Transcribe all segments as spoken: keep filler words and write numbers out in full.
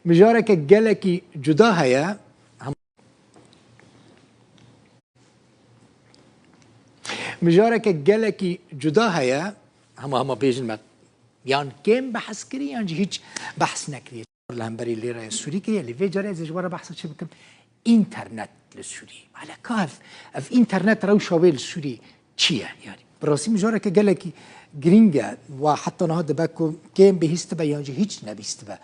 Mijareke gelekî cuda heye. Hem-, mijareke gelekî cuda heye. Hema hema bêjin me, yan kêm behs kirî, yan jî hiç behs nekiriye. Li hemberî lêreye Sûrî kiriye, lê vê carê ez ê ji we re behsa çi bikim? Înternet li Sûrî. Aleka ev, ev înternet rewşa wê li Sûrî çi ye? Yani, bi rastî mijareke gelekî girîng e. Wa heta niha dibe ku kêm bihîstibe yan jî hiç nebihîstibe.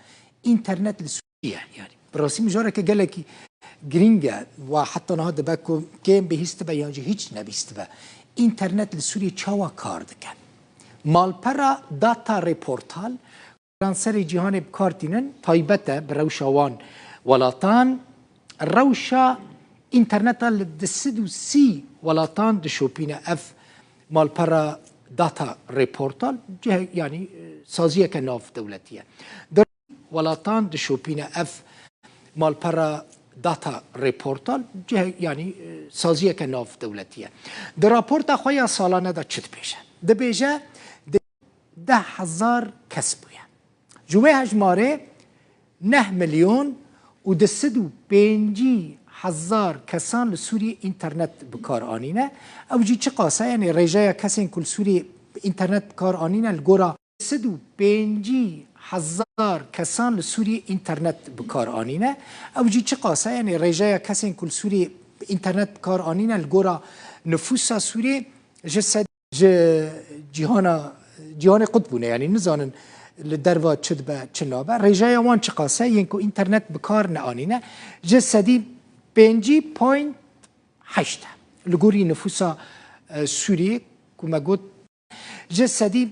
Înternet li Sûrî ye. Yani, bi rastî mijareke gelekî girîng e. Wa heta niha dibe ku kêm bihîstibe yan jî hiç nebihîstibe. Înternet li Sûrî çawa kar dike? Malpera Data Reportal, konferanserê cîhanê bi kar tînin, taybet e bi rewşa wan welatan. Rewşa înterneta li du sed û sî welatan dişopîne. Ev malpera Data Reportal, cih-, yanî, e, saziyeke navdewletî ye. Di welatan dişopîne. Ev malpera Data Reportal, cih-, yanî, e, saziyeke navdewletî ye. Di raporta xwe ya salane de çi dibêje? Dibêje, deh hezar kes bûye. Ji wê hejmarê neh milyon û du sed û pêncî hezar kesan li Sûriyê înternet bi kar anîne. Ew jî çiqas e, yanî rêjeya kesên ku li Sûriyê înternet bi kar anîne li gora du sed û pêncî hezar kesan li Sûriyê înternet bi kar anîne. Ew jî çiqas e, yanî rêjeya kesên ku li Sûriyê înternet bi kar anîne li gora nifûsa Sûriyê ji sed ji cîhana, cîhanê qut bûne, yanî nizanin li derva çi dibe, çi nabe. Rêjeya wan çiqas e, yên ku înternet bi kar neanîne, ji sedî pêncî point heşt e. Li gorî nifûsa, e, Sûriyê, ku me got, ji sedî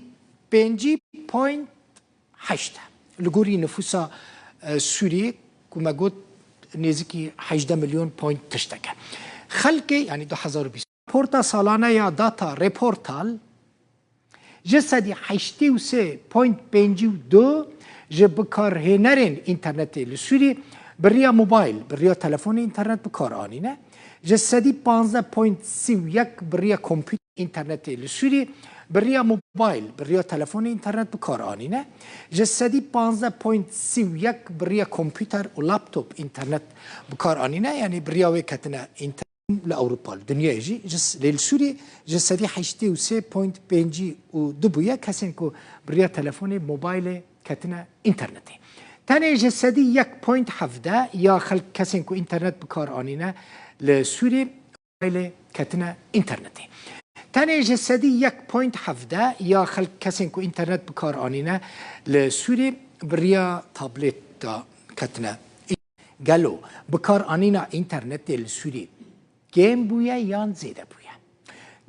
pêncî point heşt e. Li gorî nifûsa, e, Sûriyê, ku me got, nêzîkî hejdeh milyon point tiştek e. Xelkê, yanî du hezar û bîst. Raporta salane ya Data Reportal ji sedî heştê û sê point pêncî û du ji bikarhênerên înternetê li Sûrî bi riya mobayl, bi riya telefonê înternet bi kar anîne. Ji sedî panzdeh point sî û yek bi riya kompûter înternetê li Sûrî bi riya mobayl, bi riya telefonê înternet bi kar anîne. Ji sedî panzdeh point sî û yek bi riya kompûter û laptop înternet bi kar anîne, yanî bi riya wê ketine înternet. Li Ewropa, li dinyayê jî, ji s-, lê li Sûriyê ji sedî heştê û sê point pêncî û du bûye kesên ku bi riya telefonê, mobaylê ketine înternetê. Tenê ji sedî yek point hevdeh ya xelk, kesên ku înternet bi kar anîne li Sûriyê, mobaylê ketine înternetê. Tenê ji sedî yek point hevdeh ya xelk, kesên ku înternet bi kar anîne li Sûriyê, bi riya tablet de ketine. Gelo bikaranîna înternetê li Sûriyê kêm bûye yan zêde bûye?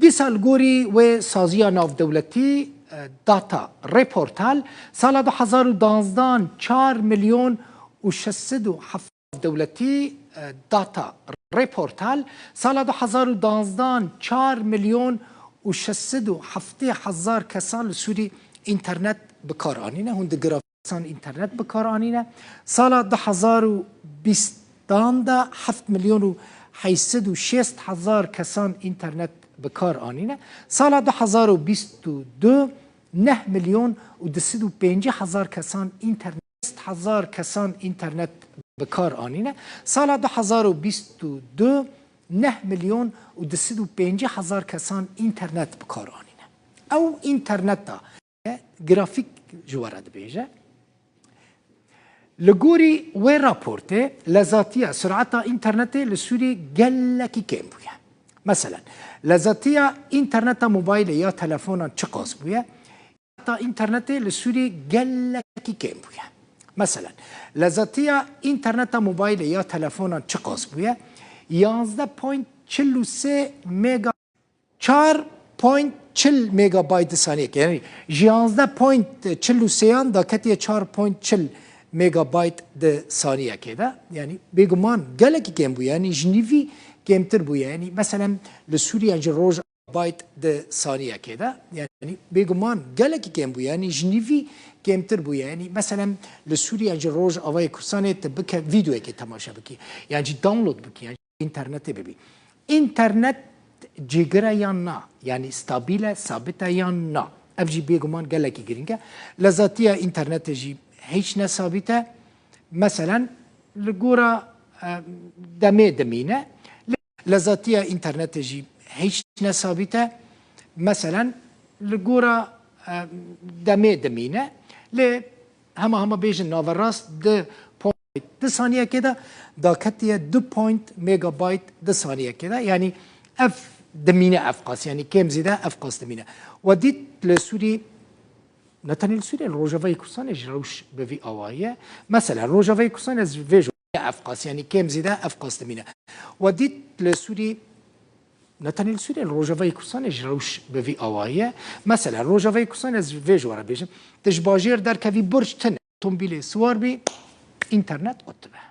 Dîsa li gorî wê saziya navdewletî, e, Data Reportal, sala du hezar û danzdan çar milyon û şeş sed û heft dewletî, e, Data Reportal, sala du hezar û danzdan çar milyon û şeş sed û heftê hezar kesan li Sûrî înternet bi kar anîne. Hûn di graf kesan înternet bi kar anîne. Sala du hezar û bîstan de heft milyon û heşt sed û şêst hezar kesan înternet bi kar anîne. Sala du hezar û bîst û du neh milyon û du sed û pêncî hezar kesan înternet, hezar kesan înternet bi kar anîne. Sala du hezar û bîst û du neh milyon û du sed û pêncî hezar kesan înternet bi kar anîne. Ew înterneta grafîk ji we re dibêje. Li gorî wê raportê, lezatiya sureta înternetê li Sûriyê gelekî kêm bûye. Meselen, lezatiya înterneta mobaylê ya telefonan çiqas bûye? Sureta înternetê li Sûriyê gelekî kêm bûye. Meselen, lezatiya înterneta mobaylê ya telefonan çiqas bûye? Yanzdeh point çil û sê mega çar point çil megabayt di saniyekê. Yanî ji yanzdeh point çil û sêyan daketiye çar point çil megabayt di saniyekê de. Yanî bêguman gelekî kêm bûye. Yanî ji nîvî kêmtir bûye. Yanî meselen li Sûriye ji roj bayt di saniyekê de. Yanî bêguman gelekî kêm bûye. Yanî ji nîvî kêmtir bûye. Yanî meselen li Sûriye ji Rojavayê Kurdistanê tu bike vîdeoyekê temaşe bikî. Yan jî download bikî. Yan jî înternetê bibî. Înternet cêgir e yan na? Yanî stabîl e, sabit e yan na? Ev jî bêguman gelekî girîng e. Lezatiya înternetê jî hiç ne sabît e. Meselen, li gora e, demê dimîne. Lê lezatiya înternetê jî hiç ne sabît e. Meselen, li gora e, demê dimîne. Lê hema hema bêjin naverast di point di saniyekê de daketiye du point megabayt di saniyekê de. Yanî ev dimîne ev qas. Yanî kêm zîde ev qas dimîne. We dît li Sûrî, ne tenê li Sûriyê, li Rojavayê Kurdistanê jî rewş bi vî awayî ye. Mesela Rojavayê Kurdistanê ez vê jor ev qas, yanî kêm zîde ev qas dimîne. We dît li Sûrî, ne tenê li Sûriyê, li Rojavayê Kurdistanê jî rewş bi vî awayî ye. Mesela Rojavayê Kurdistanê ez vê jor re bêjim, tu ji bajêr derkevî burc tune, otomobîlê siwar bî, înternet qut dibe.